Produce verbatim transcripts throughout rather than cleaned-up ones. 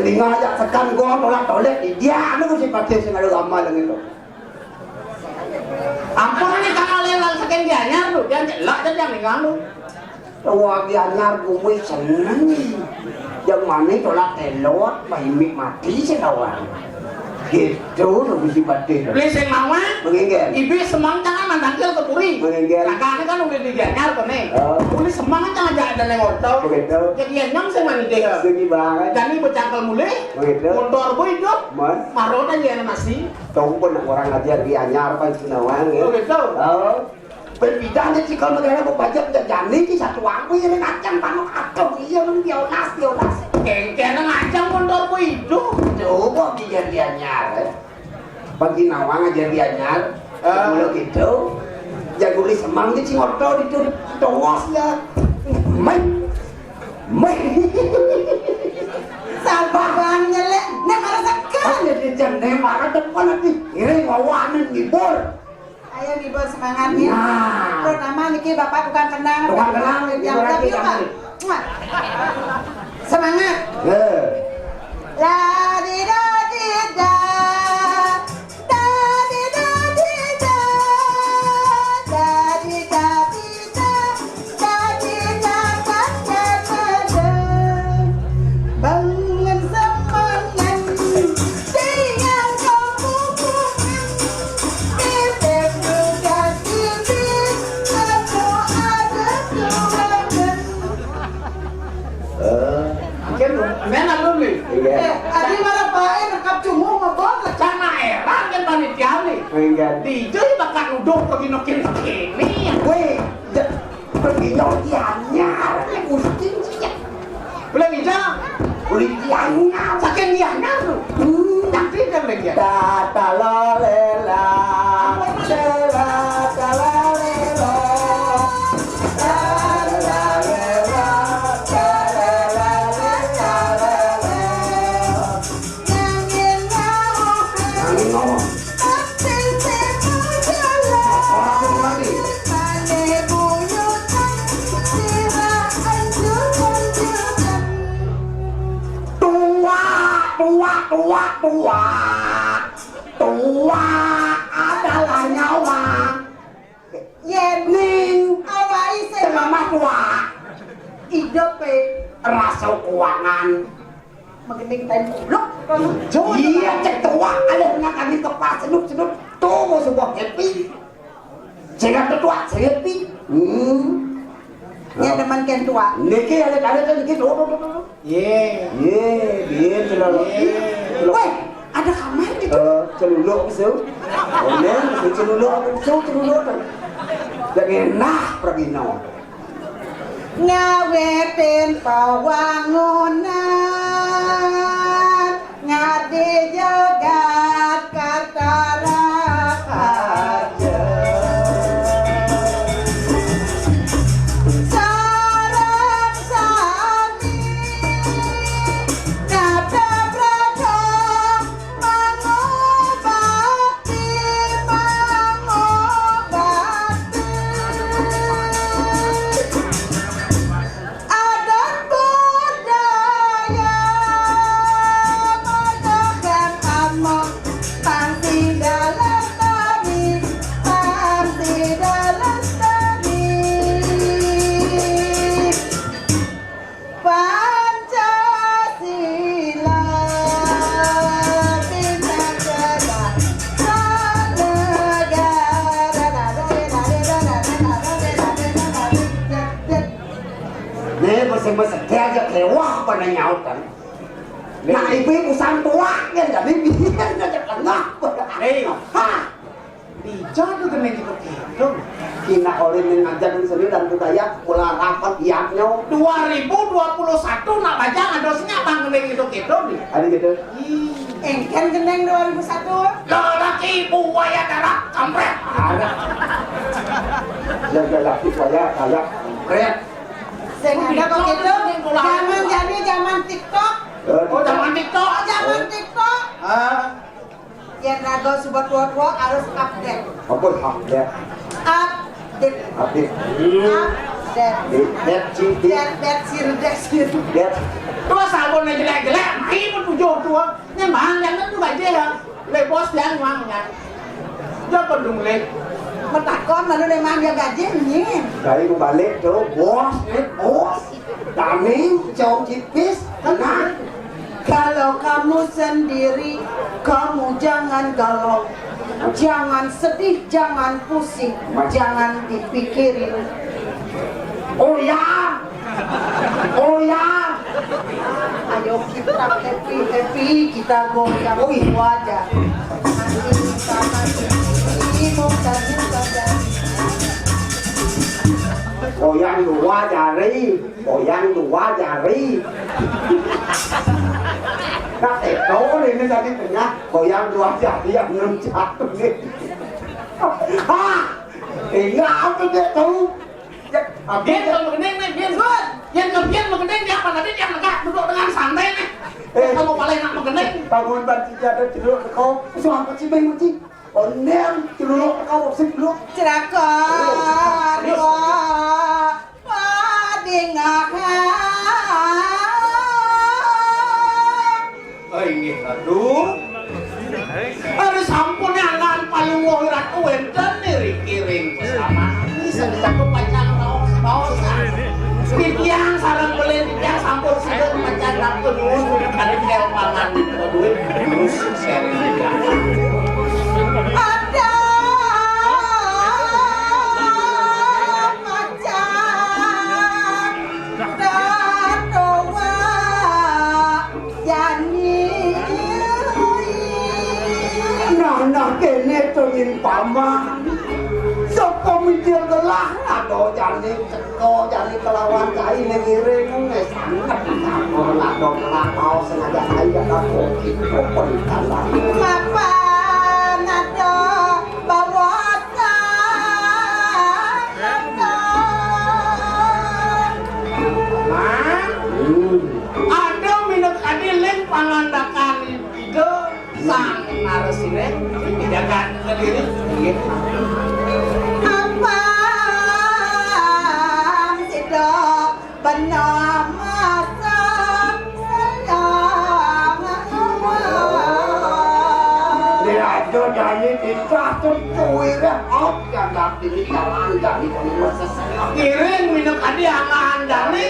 Tinggal ajak tekan gua tolak-tolek, dia anu si Patih sing ada lama lagi tu. Ampun, ni kang Alel sing Gianyar tu, jangan celak dan jangan ningal tu. Wah, Gianyar gumui seneng. Yang mana tolak telot, baimik mati sing lawan. Gitu tu si Patih tu. Beli sing mawar. Menginggal. Ibi semang jangan mandangkil ke puri. Menginggal. Kakaknya kan udah di Gianyar tu ni. Oh. Puri semang jangan ajak ada neng orto. Begitu. Jadi yang nyam sing mani deh. Segi banget. Jadi becangkel mulih. Begitu. Montor bu hidup. Mas. Maro dan dia nasi. Tahu pun orang ajar Gianyar pan Sinawan ya. Oh, gitu. Oh. Berbidang dia cikal negara mau pajak jajani di satu aku yang ngacang panu atau iya men biolas biolas. Kengkena ngacang montor bu hidup. Coba kejadiannya, eh. Bagi nawang aja Gianyar. Ah. Mula gitu. Jaguli semang di Cingorto di tu tongos ya. Mai. Mai. Sabar bang nyelek, nek marah tekan. Ada di jam nek marah tekan nanti. Ini wawanan ngibur. Ayo ngibur semangatnya. Nah. Pertama niki Bapak tukang kenang. Tukang kenang, yang ngibur lagi, tapi Pak. Muah. Semangat. Eh. La di da di da. Da di da di da. Da di da di da. Da di da da da da da. Bangun semangat. Tiang kampung. Bibir juga tinggi. Aku ada tuangan. Eh. Mungkin men alun ni. Iya. Eh, adi marah bae rekap cungu ngebom. Cang na erang kan panitia ni. Iya. Di itu bakat uduk pergi nokin kini. Weh, ja-, pergi nokiannya. Pusing sih. Boleh bisa? Boleh dianya. Saking dianya tu. Hmm. Tapi kan lagi. Tata lalela. Sela talalela. Talalela. Talalela. Nangin ngomong. Orang tuh mati. Tua, tua, tua, tua. Tua adalah nyawa. Yen ning awai sing mama tua. Idup e. Rasa kuangan. Mengkening tain goblok. Iya, cek tua, alih nak kami kepas sedut-sedut. Tuh, mau sebuah happy. Jangan ketua, happy. Hmm. Ya, teman kan tua. Niki, alih-alih kan niki, tuh, tuh, tuh, tuh. Ye. Ye, dia celana. Ye. Weh, ada kamar gitu. Eh, celuluk, so. Onen, so celuluk, so celuluk. Jangan nah, pergi no. Ngawetin pawangunan ngadi jagat Katara Harja. Sareng sami nata brata mangobati, mangobati. Adat budaya masakan among pang sida lestari, pang sida lestari. Pancasila bintang cerah negara. Nih, bersih-bersih aja kewah pada nyautan. Nah, ibu-ibu santuak kan, jadi biar aja tengah. Nih. Hah? Dija tu kena gitu gitu. Kina oleh mengajar seni dan budaya mula rapat iaknya. Dua ribu dua puluh satu nak baca ada sini apa kena gitu gitu nih. Ada gitu. Ih. Engken geneng dua ribu satu. Lelaki buaya darah kampret. Ada. Yang lelaki buaya kayak kampret. Sing ada kok gitu. Zaman jadi zaman TikTok. Eh, oh, zaman TikTok. Zaman TikTok. Ah. Yen raga suba tua-tua harus update. Apa update? Update. Update. Up-, Det, det, ci, det. Det, det, sir, det, sir. Det. Tuh, sabunné jelék-jelék, main pun tujuh tuh. Né mang, yang itu gaji ya. Lé bos yang mang, ya. Coba dong, lé. Matakon, malu lé mang, ya gaji, nyén. Saya mau balik tuh, bos, né, bos. Dani, cong cipis, tenang. Kalau kamu sendiri, kamu jangan galau. Jangan sedih, jangan pusing, jangan dipikirin. Oh ya, oh ya. Ayo kita happy, happy, kita goyang. Oh, iya. Wajah. Nanti kita nanti ini mau tanya saja. Goyang dua jari. Goyang dua jari. Nah, itu ini tadi tengah goyang dua jari yang nunjak ini. Ah, iya, apa dia tahu? Ya, apa dia? Biar kalau magending nih, biar. Biar kalau biar magending, dia apa tadi dia negak duduk dengan santai nih. Eh. Kamu paling nak magending. Bangun banci ada jeruk kau. Suami sih, Bang Muci. Onél, celuluk, kau sing dulu. Celaka. Serius. Dua. Padingah. Oh, inggih, Ratu. Ari sampun nyangan palungguh Ratu wénten niring-iring pesanan. Bisa disanggup pacang raos-raosan. Titiang sareng beli titiang sampun sida pacang nuwun kalian pangan duit terus. Ada macan datoa jani. Nah, nah, kéné to nyén paman. Sapa mijil gelah ada jani teka, jani kelawan cai ning iring, wis sanget. Sampun ada kelakau sengaja cai ada kopi, kopi tambah. Mapan ada bawa Nah, ada minut kadi ling pangandakan Ida Sang Narasine, dijaga kediri. Nggih. Apa sida Bernama sayang. Dia aja jani titah tuh cuy deh. Oh, yang dapet ini jalan jani kau ini seselah. Iring minum kadi angan jani.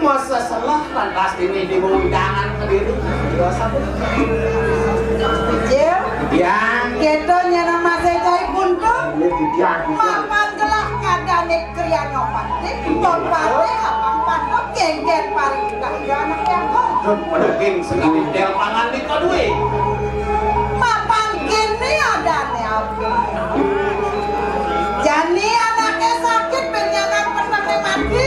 Masa selah lantas ini di wewidangan kediri. Biasa tuh. Cil. Ya. Kita nyana masih cai buntu. Ini dia. Mapan gelah ngadani kriya nopanti, pon pate apang patok, kéngkén paring titah ida anak yang kok. Daging sekali del pangan di kodwe. Mapan kéné adané apa? Jani anaké sakit, ben nyana petengé mati,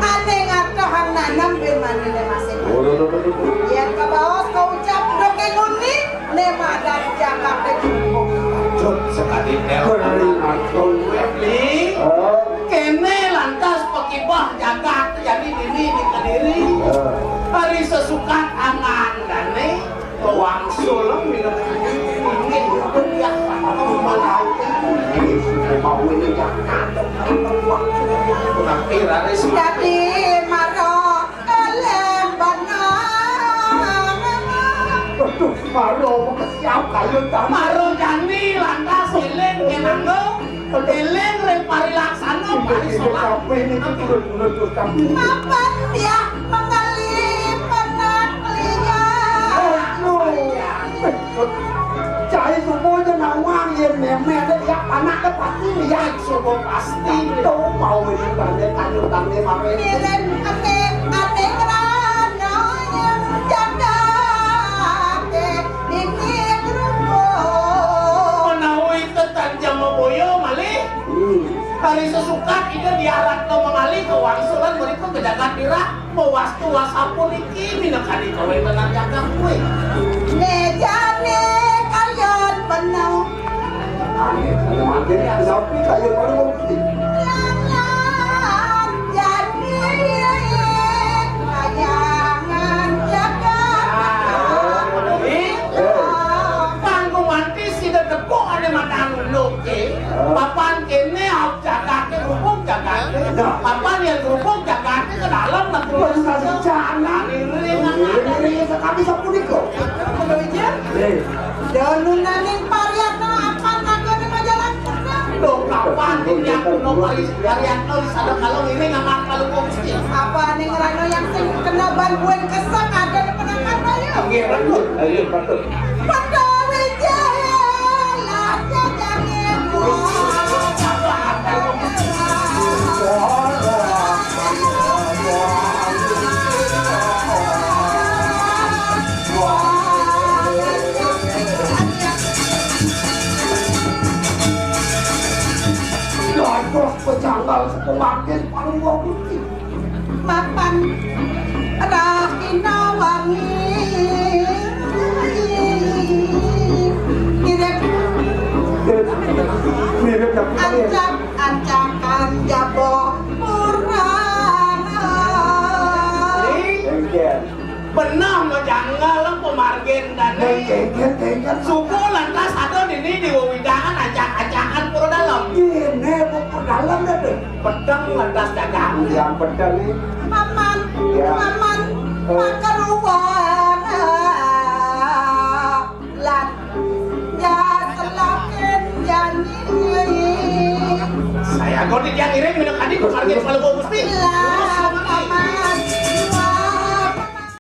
ané ngatohang nanem, ben maniné masih mati. Yén kabaos kaucap daging uni, Né madan jagaté cukup. Cut sekadi tél. Keringaton. Li. Oh. Kéné lantas pakibah jagat jani dini di Kediri. Oh. Ari sesukat angandané wangsul minum. Inggih pun ya mau ini jagat. Tapi raris. Dadi mara Elem banang. Waduh, maro kesiap kayu tadi. Maro jani lantas éling kenanggo, éling ring parilaksana parisolah. Sampai ini turun-turun terus kami. Mapan dia mengali penak liya. Aduh. Cai subuh aja nawang, yén mémé ada ya, anaknya pasti lihat. Subuh pasti. Tuh, mau ini tanda, tanda, tanda, mami. Miren ake, ake ngrana yang jagate ini kerupuk. Menawi tetan jama boyo malih. Hmm. Hari sesukat ida diarak ke mengalih ke wangsulan berikut ke jagat dirah. Mawastu wasapuniki minakadi kawéntenan jagat kuwi. Né jani kalian benang. Mangkin sapi kaya perlu. Langan jani kayangan jagat. Kanggo manti sida tepuk ada matan luk, eh. Papan kéné, jagaté, hubung jagaté. Papan Jan nunaning Pariatno apan ragané majalan. Loh, kapan diaku no Pari-, Pariatno di sana kalau ini ngamar kalau Gusti. Apa ning rano yang sing kena ban buin kesek ada di penangkapan ya? Nggih, betul. Ayo, betul. Betul, Wijaya, lah jajangé. Dados pejanggal sekemargin paling wabuti. Mapan rahina wangi. Mirip Mirip tapi ancak-ancakan jabo purana. Engker. Benah majanggal pemargin dani. Engker, engker. Suku lantas ada dini di wewidangan ancak-ancakan pura dalam. Ini pura dalam dah tu. Pedang lantas dagang. Yang pedang ni. Paman, ya. Paman, eh, makaruan. Lan ya selakin janji. Saya kau di tiang iring minum kadi pemargin kalau kau Gusti. Lah.